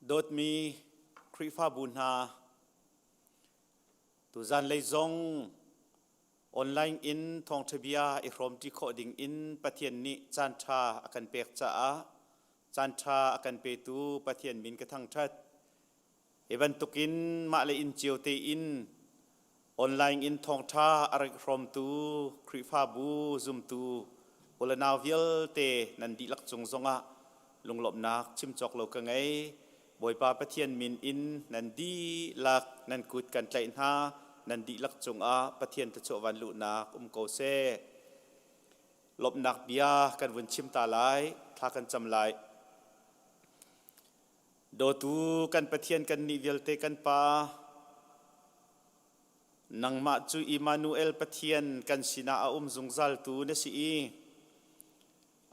Dawtmi Khrihfabu hna, tuzan lei zong online in thawngṭha bia i hrawmṭi khawh ding in Pathian nih caanṭha a kan pek caah caanṭha a kan petu Pathian min ka thangṭhat. Hi bantukin mah le inn cio tein online in thawngṭha a rak hrawmtu Khrihfabu zumtu u le nau vialte nan dihlak cung zongah lunglawmhnak chim cawk lo ka ngei. Bawipa Pathian min in nan dihlak nan kut kan tlaih hna. Nan dihlak cungah Pathian thluachuah van luhnak um ko seh. Lawmhnak bia kan vun chim ta lai, thla kan cam lai. Dawtu kan Pathian kannih vialte kan Pa, nangmah cu Immanuel Pathian kan sinah a um zungzaltu na si i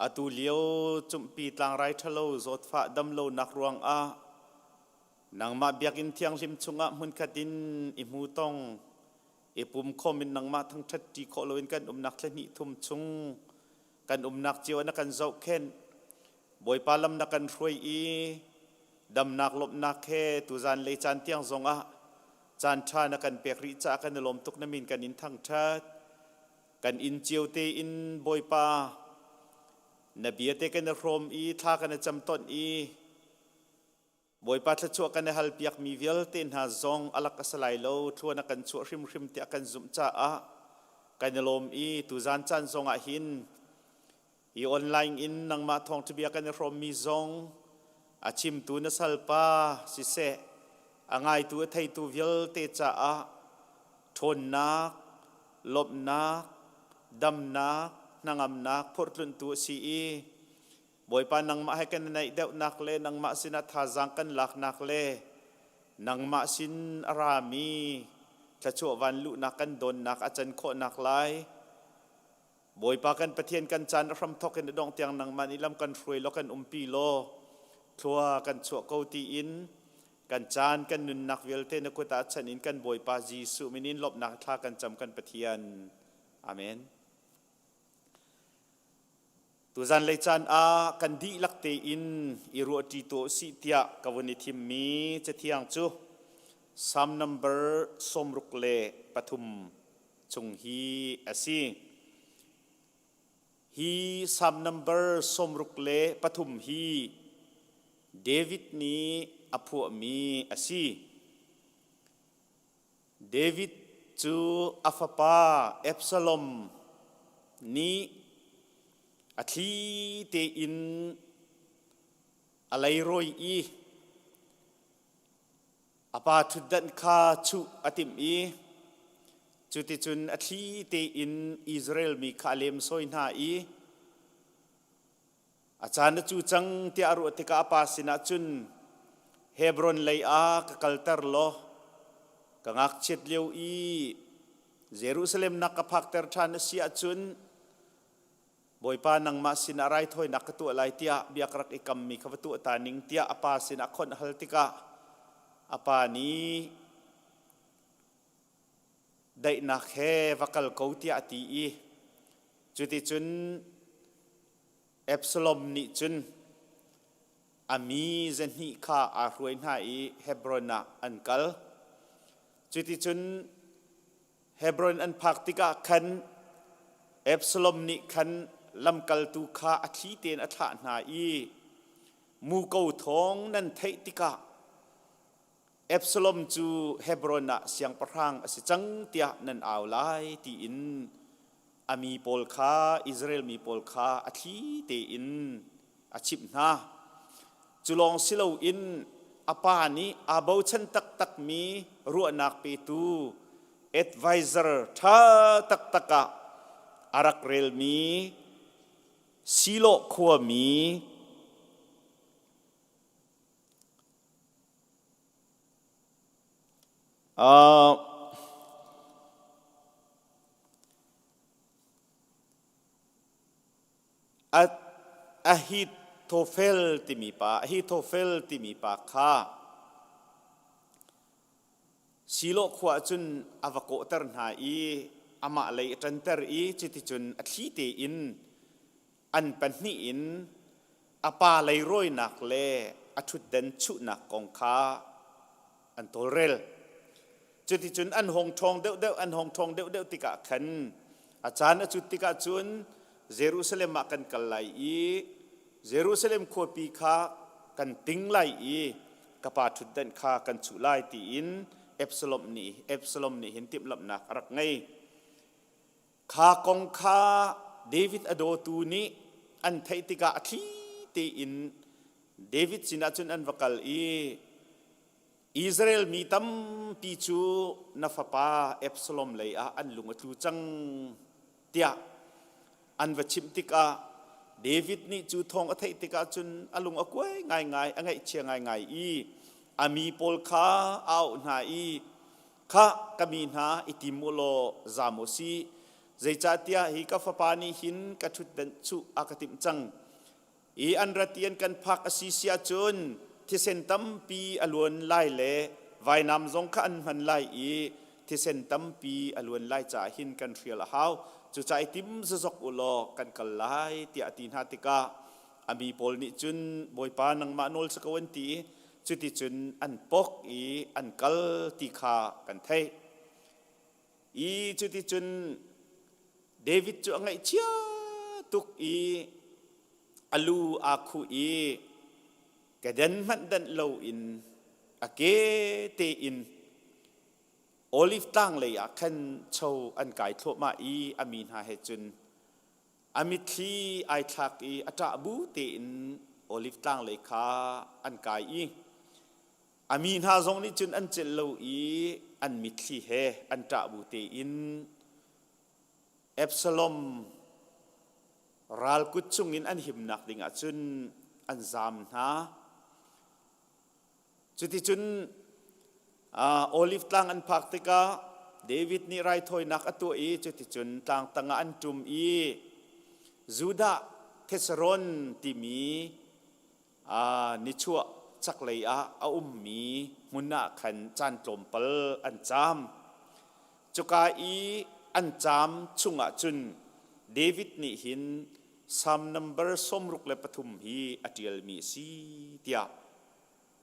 atu lio cumhpi tlangrai ṭhalo zawtfah damlonak ruangah nangmah biakinn thianghlim chungah hmunkhat in i hmu tong i pum khawm in nangmah thangṭhat ṭi khawh loin kan umnak thla hnih thum chung kan umnak cio na kan zohkhenh. Bawipa lam na kan hruai i damnak lawmhnak he tuzan lei caan tiang zongah caan ṭha na kan pek rih caah kan i lawm tuk. Na min kan in thangṭhat. Kan inn cio tein Bawipa na bia te kan i hrawm i thla kan i cam tonh i Bawipa thluachuah kan i halpiakmi vialte hna zong a lak a si lai lo, thlua na kan chuah hrimhrim tiah kan zumh caah kan i lawm i tuzan caan zong ah hin hi online in nangmah thawngṭha bia kan i hrawmmi zong a chimtu na salpa siseh, a ngaitu a theitu vialte caah ṭhawnnak, lawmhnak, damnak, hnangamnak phurhtlunhtu a si i Bawipa, nangmah he kan i naih deuhnak le nangmah sinah thazaang kan laknak le nangmah sin a rami thluachuah van luhnak kan dawnnak a can khawhnak lai Bawipa kan Pathian, kan caan a hramthawk in a dongh tiang nangmah nih lam kan hruai law kan umpi law thlua kan chuah ko tiin kan caan kan nunnak vialte na kut ah chan in kan Bawipa Jesuh min in lawmhnak thla kan cam, kan Pathian. Amen. Tuzanlei caan ah kan dihlak tein i ruahṭi tuah usih tiah ka vun i thimmi cathiang cu Psalm number 63 chung hi a si. Hi Psalm number 63 hi David nih a phuahmi a si. David cu a fapa Absalom nih a thli tein a leirawi i a pa ṭhutdanh kha chuh a timh i cuticun a thli tein Israel mi kha a lemsawi hna i A caan a cu cang tiah a ruah tikah a pa sinah cun Hebron lei ah ka kalter law ka ngakchiat lio i Jerusalem nak ka phakter ṭhan a si ahcun Bawipa nangmah sinah raithawinak ka tuah lai tiah bia ka rak i kammi kha va tuah ta ning tiah a pa sinah khonh a hal tikah a pa nih daihnak he va kal ko tiah a ti i cuticun Absalom nih cun a mi zahnih kha aa hruai hna i Hebron ah an kal. Cuticun Hebron an phak tikah khan Absalom nih khan lamkaltu kha a thli tein a thlah hna i muko thawng nan theih tikah Absalom cu Hebron ah siangpahrang a si cang tiah nan au lai tiin a mi pawl kha, Israel mi pawl kha a thli tein a chimh hna. Cu lawng si loin a pa nih aa bochan taktakmi ruahnak petu advisor ṭha taktak ah a rak relmi Shiloh khuami Ahithophel timi pa, Ahithophel timi pa kha Shiloh khua ah cun a va kawhter hna i amah lei a ṭanter i cuticun a thli tein an pahnih in a pa leirawinak le a ṭhutden chuhnak kong kha an tawlrel. Cuticun an hong ṭhawng deuhdeuh, an hong ṭhawng deuhdeuh tikah khan a caan a cut tikah cun Jerusalem ah kan kal lai i Jerusalem khuapi kha kan ting lai i ka pa ṭhutdenh kha kan chuh lai tiin Absalom nih hin timhlamhnak a rak ngei. Kha kong kha David a dawtu nih an theih tikah a thli tein David sinah cun an va kal i Israel mi tampi cu na fapa Absalom lei ah an lung a tlu cang tiah an va chimh tikah David nih cu thawng a theih tikah cun a lung a kuai ngaingai, a ngaihchia ngaingai i a mi pawl kha a auh hna i Khah, ka mi hna i tim u law zam u sih, zeicahtiah hi ka fapa nih hin ka ṭhutdenh chuh a ka timh cang. I an rat i an kan phak a si si ahcun thisen tampi a luan lai le vainam zong kha an hman lai i thisen tampi a luan lai caah hin kan hrial a hau. Cucaah i tim zazok u law kan kal lai tiah a ti hna tikah a mi pawl nih cun Bawipa nangmah nawl si ko an ti i cuticun an pok i an kal ti kha kan theih. I cuticun David cu a ngaihchia tuk i a lu aa khuh i keden hmanh danh loin a ke tein Olive tlang lei ah khan cho an kai thluahmah i a mi hna he cun A mitthli ai thlak i a ṭah bu tein Olive tlang lei kha an kai i a mi hna zong nih cun an celh lo i an mitthli he an ṭah bu tein Absalom ral kut chungin an himnak dingah cun an zaam hna. Cuticun Olive tlang an phak tikah David nih raithawinak a tuah i cuticun tlang tangah an ṭum i Judah Thessalon timi nichuah chaklei ah a ummi hmun ah khan caan tlawmpal an caam. Cuka i an caam chungah cun David nih hin Salm nambar 63 hi a ṭialmi a si tiah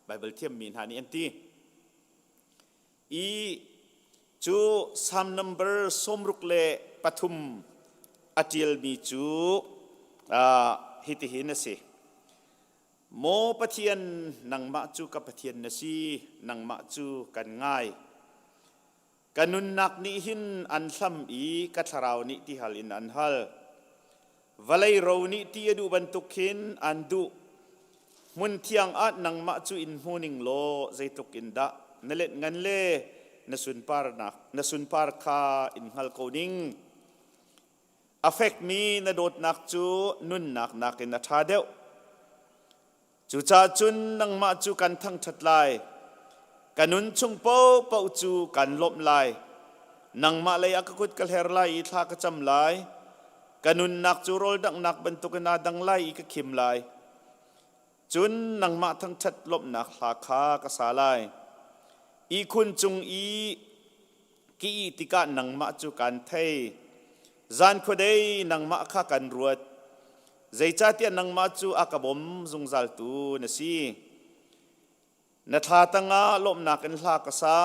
Baibal thiammi hna nih an ti. I cu Salm number 63 a ṭialmi cu hitihin a si. Maw Pathian, nangmah cu ka Pathian na si, nangmah cu kan ngai. Ka nunnak nih hin an hlam i ka thlarau nih tihal in an hal. Vawlei ro nih ti a duh bantuk khin an duh. Hmun thiang ah nangmah cu in hmu ning law zeitluk in dah na let ngan le na sunparnak na sunpar kha in hngal ko ning. A fekmi na dawtnak cu nunnak nakin a ṭha deuh. Cucaah cun nangmah cu kan thangṭhat lai. Ka nun chung paohpaoh cu kan lawmh lai. Nangmah lei ah ka kut ka hler lai i thla ka cam lai. Ka nunnak cu rawl danghnak bantukin aa dang lai i ka khim lai. Cun nangmah thangṭhat lawmhnak hla kha ka sa lai. Ihkhun cung i ki ih tikah nangmah cu kan thei. Zan khuadei nangmah kha kan ruat. Zeicahtiah nangmah cu a ka bawm zungzaltu na si. Na thla tangah lawmhnak in hla ka sa.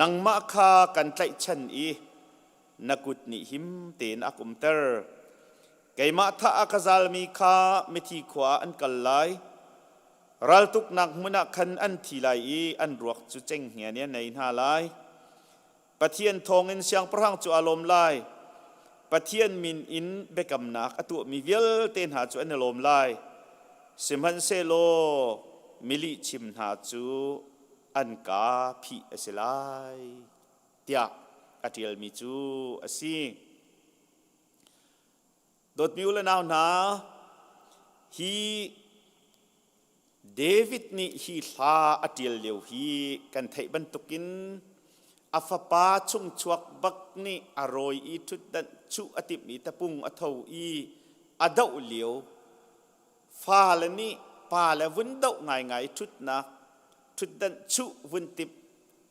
Nangmah kha kan tlaihchan i na kut nih him tein a umter. Keimah thah a ka zalmi kha mithi khua ah an kal lai. Raltuknak hmun ah khan an thi lai i an ruak cu cenghngia nih an ei hna lai. Pathian thawngin siangpahrang cu aa lawm lai. Pathian min in biakamnak a tuahmi vialte hna cu an i lawm lai. Sihmanhsehlaw milihchim hna cu an kaa phih a si lai, tiah a ṭialmi cu a si. Dawtmi u le nau hna, hi David nih hi hla a ṭial lio hi kan theih bantukin a fapa chungchuak bak nih a rawi i ṭhutdanh chuh a timh i tapung a tho i a doh lio fale nih pale vun doh ngaingai ṭhutnak ṭhutdanh chuh vun timh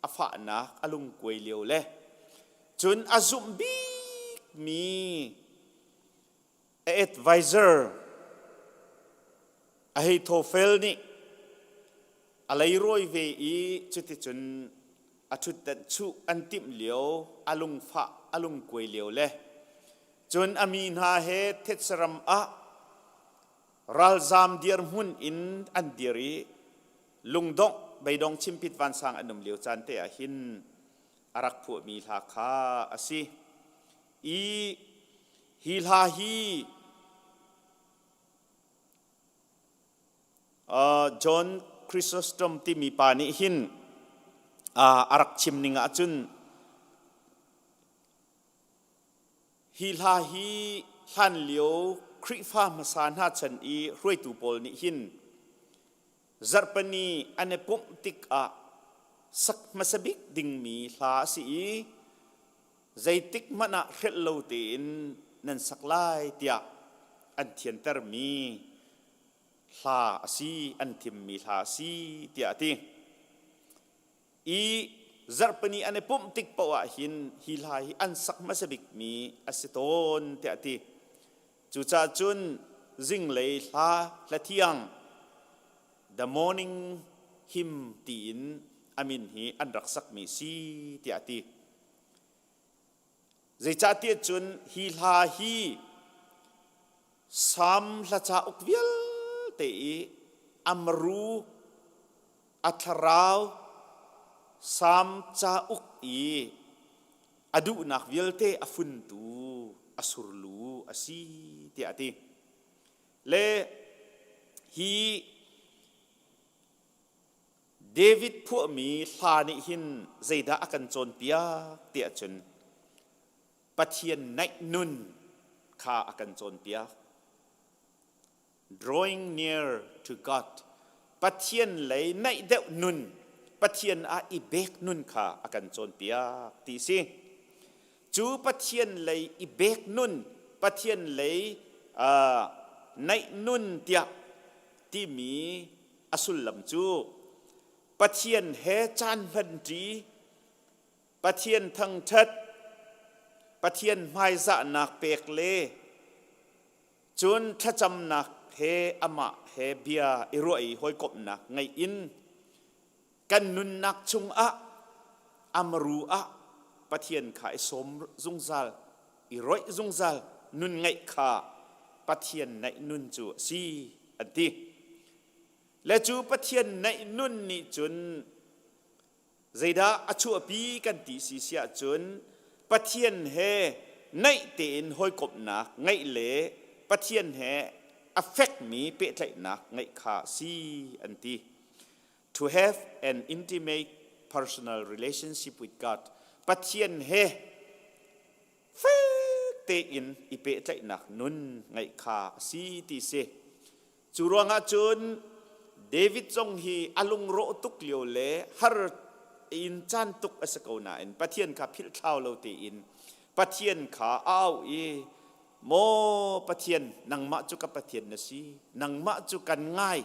a fahnak a lungkuai lio le cun a zumh bikmi a advisor Ahithophel nih A leirawi ve i cuticun a ṭhutdanh chuh an timh lio, a lungfah a lungkuai lio le cun a mi hna he thetsaram ah ralzam dirhmun in an dir i lungdongh beidong chimpit vansang an um lio caan te ah hin a rak phuahmi hla kha a si. I hi hla hi John Chrysostom timi pa nih hin a rak chim ning ahcun hi hla hi hlanlio Khrihfa hmasa hna chan i hruaitu pawl nih hin zarhpini an i pumh tikah sak hmasa bik dingmi hla a si i zeitik hmanh ah hrelh lo tein nan sak lai tiah an thiantermi hla a si, an thimmi hla a si tiah a ti. I zarhpini an i pumh tik paoh ah hin hi hla hi an sak hmasa bikmi a si tawn tiah a ti. Cucaah cun zinglei hla hla thiang The Morning Hymn tiin a min hi an rak sakmi si tiah a ti. Zeicahtiah cun hi hla hi Salm hla cauk vialte i a maru a thlarau Salm cauk i a duhnak vialte a funtu a surlu a si tiah a ti. Le hi David phuahmi hla nih hin zeidah a kan cawnpiak tiah cun Pathian naih nun kha a kan cawnpiak. Drawing near to God. Pathian lei naih deuh nun, Pathian ah i bek nun kha a kan cawnpiak ti si. Cu Pathian lei i bek nun, Pathian lei naih nun tiah timi a sullam cu Pathian he caan hmanṭi, Pathian thangṭhat, Pathian hmaizahnak pek le cun thlacamnak he amah he bia i ruah i hawikomhnak ngeih in kan nunnak chungah amru ah Pathian kha i sawm zungzal, i roih zungzal nun ngeih kha Pathian naih nun cu a si an ti. Le cu Pathian naih nun nih cun zeidah a chuahpi kan ti si siah cun Pathian he naih tein hawikomhnak ngeih le Pathian he a fekmi pehtlaihnak ngeih kha si an ti. To have an intimate personal relationship with God. Pathian he fek tein i pehtlaihnak nun ngeih kha a si ti si. Cu ruangah cun David zong hi a lungrawh tuk lio le har in caan tuk a si ko nain Pathian kha philh thlau lo tein Pathian kha a auh i Maw Pathian nangmah cu ka Pathian na si nangmah cu kan ngai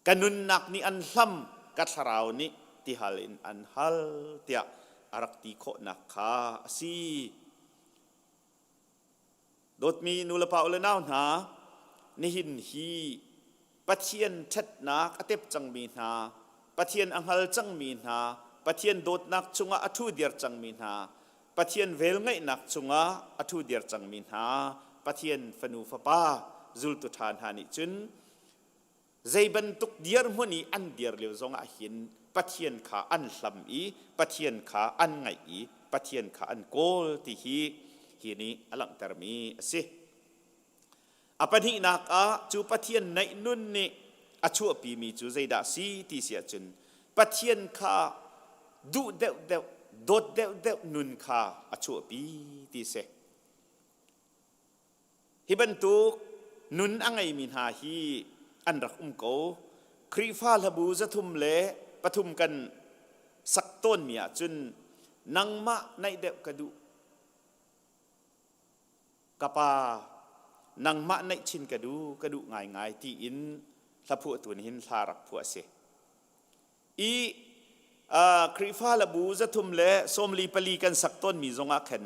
Ka nunnak nih an hlam, ka thlarau nih tihal in an hal tiah a rak ti khawhnak kha a si. Dawtmi nulepa u le nau hna, nihin hi Pathian ṭhatnak a tep cangmi hna, Pathian a hngal cangmi hna, Pathian dawtnak chungah a ṭhu dir cangmi hna, Pathian velngeihnak chungah a ṭhu dir cangmi hna, Pathian fanu fapa zultu ṭha hna nih cun Zei bantuk dirhmun i an dir lio zongah hin Pathian kha an hlam i Pathian kha an ngaih i Pathian kha an kawl ti hi hi nih a langhtermi a si. A pahnihnak ah cu Pathian naih nun nih a chuahpimi cu zeidah si ti si ahcun Pathian kha duh deuhdeuh, dawt deuhdeuh nun kha a chuahpi ti si. Hi bantuk nun a ngeimi hna hi an rak um ko. Khrihfa hlabu 303 kan sak tawnmi ahcun nangmah naih deuh ka duh. Ka pa, nangmah naih chin ka duh, ka duh ngaingai tiin hlaphuahtu nih hin hla rak phuah a si. I Khrihfa hlabu 344 kan sak tawnmi zongah khan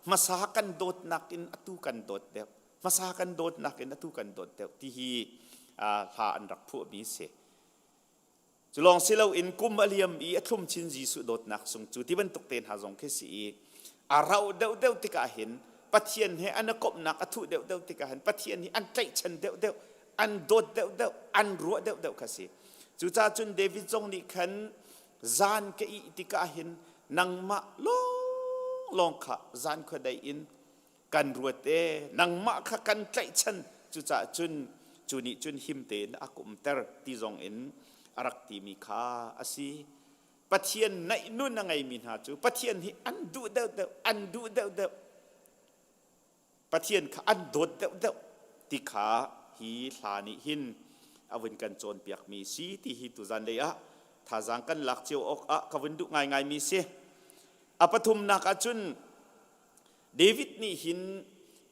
hmasa kan dawtnak in atu kan dawt deuh, hmasa kan dawtnak in atu kan dawt deuh ti hi hla an rak phuahmi si. Cu lawng si loin kum a liam i a thlum chin Jesuh dawtnak sung cu ti bantuk te hna zong khi si i a rauh deuhdeuh tikah hin Pathian he an i komhnak a thuh deuhdeuh tikah hin Pathian hi an tlaihchan deuhdeuh, an dawt deuhdeuh, an ruah deuhdeuh kha si. Cucaah cun David zong nih khan zan ka ih tikah hin nangmah lawnglawng kha zan khuadei in kan ruat e, nangmah kha kan tlaihchan. Cucaah cun cu nih cun him tein a ka umter ti zong in a rak timi kha a si. Pathian naih nun a ngeimi hna cu Pathian hi an duh deuhdeuh, an duh deuhdeuh. Pathian kha an dawt deuhdeuh ti kha hi hla nih hin a vun kan cawnpiakmi si ti hi tuzan lei ah thazaang kan lak cio awk ah ka vun duh ngaingaimi si. A pathumnak ahcun David nih hin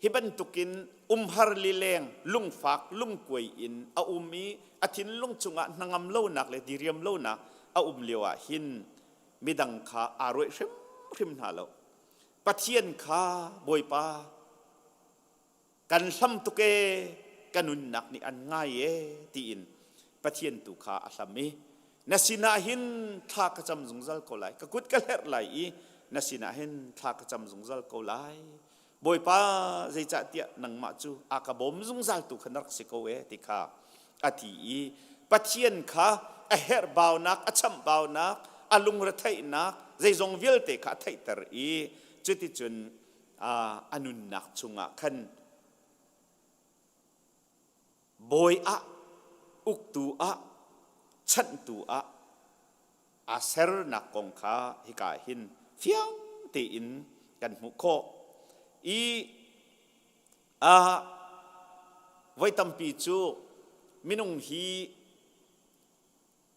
hi bantukin umhar lileng, lungfak, lungkuai in a um i a thinlung cungah hnangam lonak le diriam lonak a um lio ah hin midang kha aa ruaih hrimhrim hna lo. Pathian kha Bawipa kan hlam tuk ee, ka nunnak nih an ngai ee tiin Pathian tu kha a hlam i na sinah hin thla ka cam zungzal ko lai, ka kut ka hlerh lai i na sinah hin thla ka cam zungzal ko lai. Bawipa zeicahtiah nangmah cu a ka bawm zungzal tu kha na rak si ko ee ti kha a ti i Pathian kha a herhbaunak, a chamhbaunak, a lungretheihnak zeizong vialte kha a theihter i cuticun a nunnak chungah khan bawi ah, uktu ah, chanhtu ah aa sernak kong kha hika hin fiang tein kan hmuh khawh. I voi tampi cu minung hi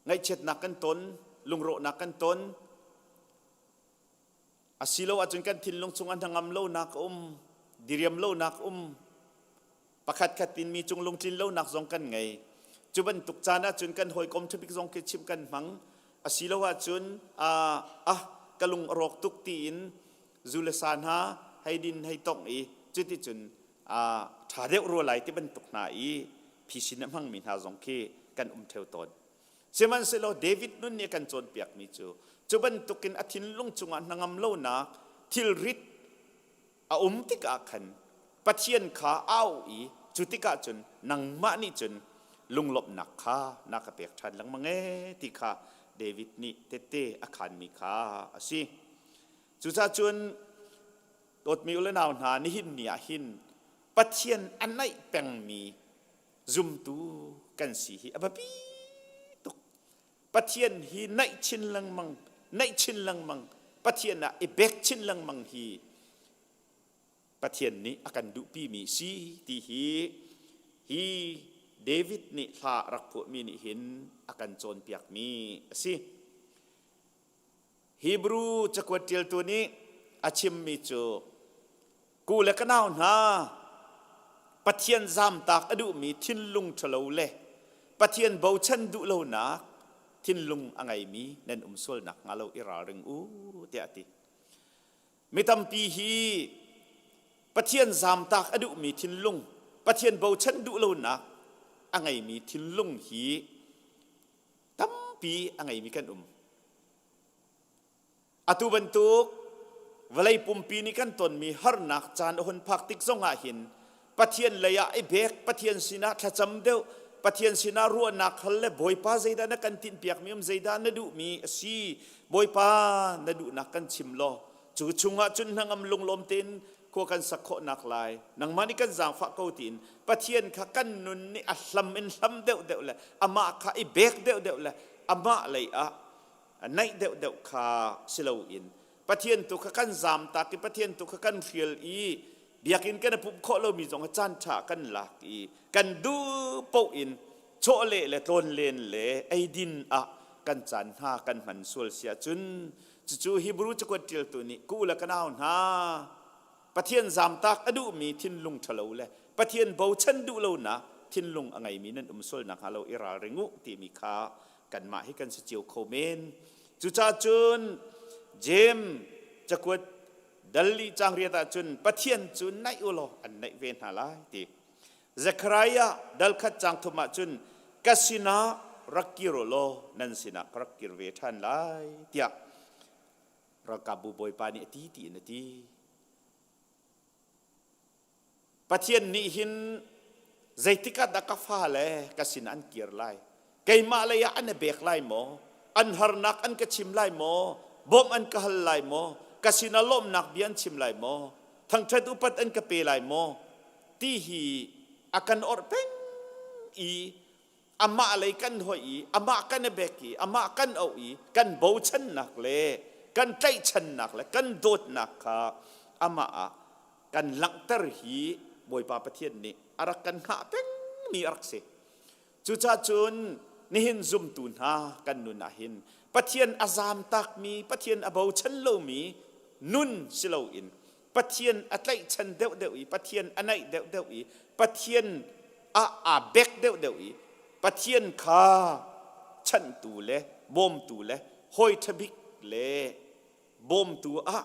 ngaihchiatnak kan ton, lungrawhnak kan ton, Asilo ahcun kan thinlung chungah hnangam lonak a um, diriam lonak um, pakhatkhat in mi cung lungtlin lonak zong kan ngei. Cu bantuk caan ahcun kan hawikom ṭhabik zong khi chimh kan hmang. Asilo ahcun ah ka lung a rawk tuk tiin zu le sa hna hei din hei tongh i cuticun ṭha deuh rua lai ti bantuk hna i phisin a hmangmi hna zong khi kan um ṭheo tawn. Sihmanhsehlaw David nun nih a kan cawnpiakmi cu cu bantukin a thinlung cungah hnangam lonak thilrit a um tikah khan Pathian kha au i cu tikah cun nangmah nih cun lunglawmhnak kha na ka pek ṭhan lengmang ee ti kha David nih tette a khanmi kha a si. Cucaah cun dawtmi u le nau hna nihin ni ah hin Pathian a naih pengmi zumtu kan si hi a biapi tuk. Pathian hi naih chin lengmang, naih chin lengmang, Pathian ah i bek chin lengmang hi Pathian nih a kan duhpimi si ti hi hi David nih hla rak phuahmi nih hin a kan cawnpiakmi a si. Hebrew cakuat ṭialtu nih a chimmi cu ku le ka nau hna Pathian zamtak a duhmi thinlung ṭhalo le Pathian bochan duh lonak thinlung a ngeimi nan um sual nakhnga lo i ralring u tiah a ti. Mi tampi hi Pathian zamtak a duhmi thinlung, Pathian bochan duh lonak a ngeimi thinlung hi tampi a ngeimi kan um. Atu bantuk vawlei pumpi nih kan tonmi harnak caan a hun phak tik zongah hin Pathian lei ah i bek, Pathian sinah thlacam deuh, Pathian sinah ruahnak hal le Bawipa zeidah na kan tinhpiakmi um, zeidah na duhmi a si, Bawipa na duhnak kan chim law, cu chungah cun hnangam lunglawm tein khua kan sak khawhnak lai, nangmah nih kan zaangfah ko tiin Pathian kha kan nun nih a hlam in hlam deuhdeuh le amah kha i bek deuhdeuh le amah lei ah naih deuhdeuh kha si loin Pathian tu kha kan zamtak i Pathian tu kha kan hrial i biakinn kan i pumh khawh lomi zong caan ṭha kan lak i kan duh paoh in chawleh le tlawnlen le eidin ah kan caan hna kan hman sual si ahcun cucu Hebrew cakuat ṭialtu nih ku le ka nau hna Pathian zamtak a duhmi thinlung ṭhalo le Pathian bochan duh lonak thinlung a ngeimi nan um sual nakhnga lo i ralring u timi kha kanmah hi kan si cio kho men. Cucaah cun Jeim cakuat dal li caang riat ahcun Pathian cu naih u law an naih ve hna lai ti. Zekhariah dal khat caang thum ahcun ka sinah rak kir u law nan sinah ka rak kir ve ṭhan lai tiah ralkapbu Bawipa nih a ti tiin a ti. Pathian nih hin zeitik ah dah ka fale ka sin an kir lai? Keimah lei ah an i bek lai maw? An harnak an ka chim lai maw? Bawmh an ka hal lai maw? Ka sinah lawmhnak bia an chim lai maw? Thangṭhat upat an ka pe lai maw? Ti hi a kan orh peng i amah lei kan hoih i amah kan i bek i amah kan auh i kan bochannak le kan tlaihchannak le kan dawtnak kha amah ah kan langhter hi Bawipa Pathian nih a rak kan hngah pengmi a rak si. Cucaah cun nihin zumtu hna kan nun ah hin Pathian a zamtakmi, Pathian a bochan lomi nun si loin Pathian a tlaihchan deuhdeuh i Pathian a naih deuhdeuh i Pathian ah aa bek deuhdeuh i Pathian kha chanhtu le bawmtu le hawi ṭhabik le bawmtu ah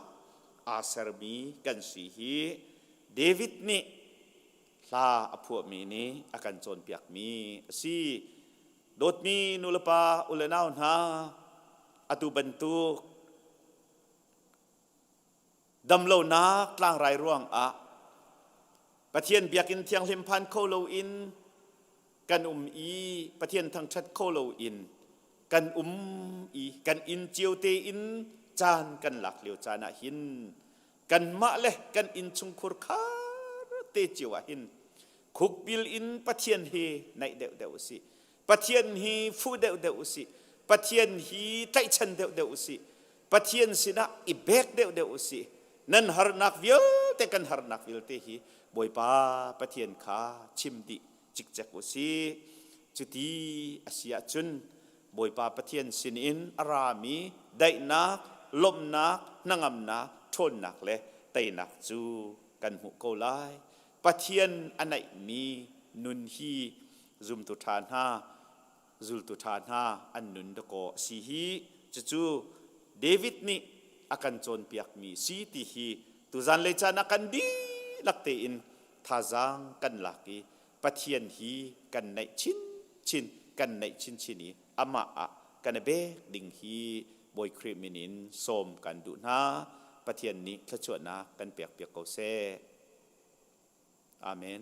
aa sermi kan si hi David nih hla a phuahmi nih a kan cawnpiakmi a si. Dawtmi nulepa u le nau hna, atu bantuk Damlonak tlangrai ruangah Pathian biakinn thianghlim phan kho loin kan um i Pathian thangṭhat kho loin kan um i kan inn cio tein caan kan lak lio caan ah hin kanmah le kan innchungkhur khar te cio ah hin khukbil in Pathian he naih deuhdeuh u sih. Pathian hi fuh deuhdeuh u sih. Pathian hi tlaihchan deuhdeuh u sih. Pathian sinah i bek deuhdeuh u sih. Nan harnak vialte kan harnak vialte hi Bawipa Pathian kha chim dih cikcek u sih. Cuti a si ahcun Bawipa Pathian sinin a rami daihnak, lawmhnak, hnangamnak, ṭhawnnak le teinak cu kan hmuh ko lai. Pathian a naihmi nun hi zumtu ṭha hna, zultu ṭha hna an nun dakaw a si hi. Cucu David nih a kan cawnpiakmi si ti hi tuzan lei caan ah kan dihlak tein thazaang kan lak i Pathian hi kan naih chinchin kan naih chinchin i amah ah kan i bek ding hi Bawi Khrih min in sawm kan duh hna. Pathian nih thluachuahnak kan pek piak ko seh. Amen.